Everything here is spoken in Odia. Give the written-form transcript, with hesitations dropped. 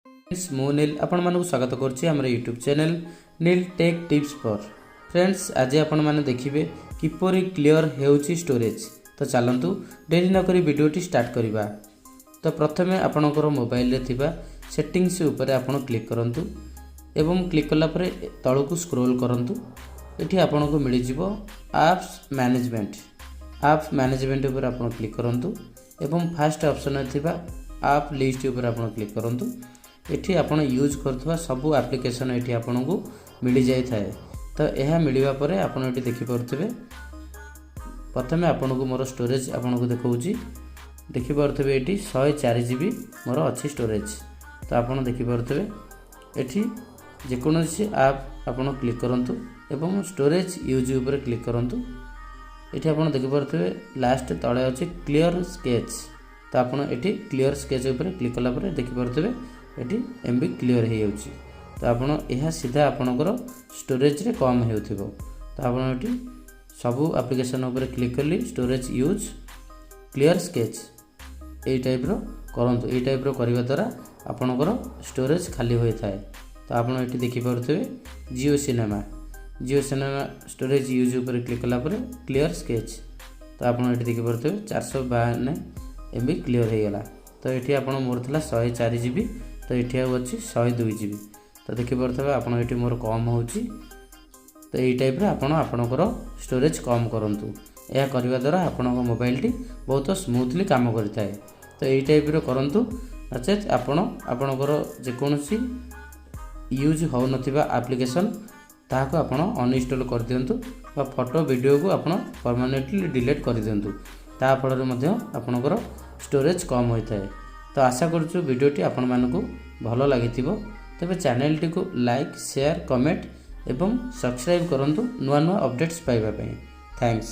ମୁଁ ନୀଲ ଆପଣମାନଙ୍କୁ ସ୍ୱାଗତ କରୁଛି ଆମର YouTube channel Neel tech tips for. Friends, ଆଜି ଆପଣମାନେ ଦେଖିବେ କିପରି କ୍ଲିଅର୍ ହେଉଛି ଷ୍ଟୋରେଜ୍। ତ ଚାଲନ୍ତୁ, ଡେରି ନକରି ଭିଡ଼ିଓଟି ଷ୍ଟାର୍ଟ କରିବା। ତ ପ୍ରଥମେ ଆପଣଙ୍କର ମୋବାଇଲରେ ଥିବା ସେଟିଂସ୍ ଉପରେ ଆପଣ କ୍ଲିକ୍ କରନ୍ତୁ ଏବଂ କ୍ଲିକ୍ କଲା ପରେ ତଳକୁ ସ୍କ୍ରୋଲ୍ କରନ୍ତୁ। ଏଠି ଆପଣଙ୍କୁ ମିଳିଯିବ ଆପ୍ସ ମ୍ୟାନେଜମେଣ୍ଟ। ଆପ୍ ମ୍ୟାନେଜମେଣ୍ଟ ଉପରେ ଆପଣ କ୍ଲିକ୍ କରନ୍ତୁ ଏବଂ ଫାଷ୍ଟ ଅପସନ୍ରେ ଥିବା ଆପ୍ ଲିଷ୍ଟ ଉପରେ ଆପଣ କ୍ଲିକ୍ କରନ୍ତୁ। ଏଠି ଆପଣ ୟୁଜ୍ କରୁଥିବା ସବୁ ଆପ୍ଲିକେସନ୍ ଏଠି ଆପଣଙ୍କୁ ମିଳିଯାଇଥାଏ। ତ ଏହା ମିଳିବା ପରେ ଆପଣ ଏଠି ଦେଖିପାରୁଥିବେ, ପ୍ରଥମେ ଆପଣଙ୍କୁ ମୋର ଷ୍ଟୋରେଜ୍ ଆପଣଙ୍କୁ ଦେଖାଉଛି। ଦେଖିପାରୁଥିବେ, ଏଠି 104 ଜିବି ମୋର ଅଛି ଷ୍ଟୋରେଜ୍। ତ ଆପଣ ଦେଖିପାରୁଥିବେ, ଏଠି ଯେକୌଣସି ଆପ୍ ଆପଣ କ୍ଲିକ୍ କରନ୍ତୁ ଏବଂ ଷ୍ଟୋରେଜ୍ ୟୁଜ୍ ଉପରେ କ୍ଲିକ୍ କରନ୍ତୁ। ଏଠି ଆପଣ ଦେଖିପାରୁଥିବେ, ଲାଷ୍ଟ ତଳେ ଅଛି କ୍ଲିଅର୍ କ୍ୟାଚ୍। ତ ଆପଣ ଏଠି କ୍ଲିଅର୍ କ୍ୟାଚ୍ ଉପରେ କ୍ଲିକ୍ କଲା ପରେ ଦେଖିପାରୁଥିବେ, ଏଠି ଏମ୍ ବି କ୍ଲିଅର୍ ହେଇଯାଉଛି। ତ ଆପଣ ଏହା ସିଧା ଆପଣଙ୍କର ଷ୍ଟୋରେଜ୍ରେ କମ୍ ହେଉଥିବ। ତ ଆପଣ ଏଠି ସବୁ ଆପ୍ଲିକେସନ୍ ଉପରେ କ୍ଲିକ୍ କଲି, ଷ୍ଟୋରେଜ୍ ୟୁଜ୍, କ୍ଲିଅର୍ କ୍ୟାଚ୍, ଏଇ ଟାଇପ୍ର କରନ୍ତୁ। ଏଇ ଟାଇପ୍ର କରିବା ଦ୍ୱାରା ଆପଣଙ୍କର ଷ୍ଟୋରେଜ୍ ଖାଲି ହୋଇଥାଏ। ତ ଆପଣ ଏଠି ଦେଖିପାରୁଥିବେ, Jio cinema, Jio cinema storage use ଉପରେ କ୍ଲିକ୍ କଲା ପରେ କ୍ଲିଅର୍ କ୍ୟାଚ୍। ତ ଆପଣ ଏଠି ଦେଖିପାରୁଥିବେ, 492 ଏମ୍ ବି କ୍ଲିଅର୍ ହେଇଗଲା। ତ ଏଠି ଆପଣ ମୋର ଥିଲା 104 ଜିବି, ତ ଏଠି ଆଉ ଅଛି 102 ଜିବି। ତ ଦେଖିପାରୁଥିବେ ଆପଣ, ଏଠି ମୋର କମ୍ ହେଉଛି। ତ ଏଇ ଟାଇପ୍ର ଆପଣ ଆପଣଙ୍କର ଷ୍ଟୋରେଜ୍ କମ୍ କରନ୍ତୁ। ଏହା କରିବା ଦ୍ୱାରା ଆପଣଙ୍କ ମୋବାଇଲଟି ବହୁତ ସ୍ମୁଥଲି କାମ କରିଥାଏ। ତ ଏଇ ଟାଇପ୍ର କରନ୍ତୁ, ନଚେତ୍ ଆପଣ ଆପଣଙ୍କର ଯେକୌଣସି ୟୁଜ୍ ହେଉନଥିବା ଆପ୍ଲିକେସନ୍, ତାହାକୁ ଆପଣ ଅନଇନଷ୍ଟଲ୍ କରିଦିଅନ୍ତୁ ବା ଫଟୋ, ଭିଡ଼ିଓକୁ ଆପଣ ପରମାନେଣ୍ଟଲି ଡିଲିଟ୍ କରିଦିଅନ୍ତୁ। ତା ଫଳରେ ମଧ୍ୟ ଆପଣଙ୍କର ଷ୍ଟୋରେଜ୍ କମ୍ ହୋଇଥାଏ। ତ ଆଶା କରୁଛୁ ଭିଡ଼ିଓଟି ଆପଣମାନଙ୍କୁ ଭଲ ଲାଗିଥିବ। ତେବେ ଚ୍ୟାନେଲଟିକୁ ଲାଇକ୍, ସେୟାର, କମେଣ୍ଟ ଏବଂ ସବସ୍କ୍ରାଇବ୍ କରନ୍ତୁ ନୂଆ ନୂଆ ଅପଡ଼େଟ୍ସ ପାଇବା ପାଇଁ। Thanks.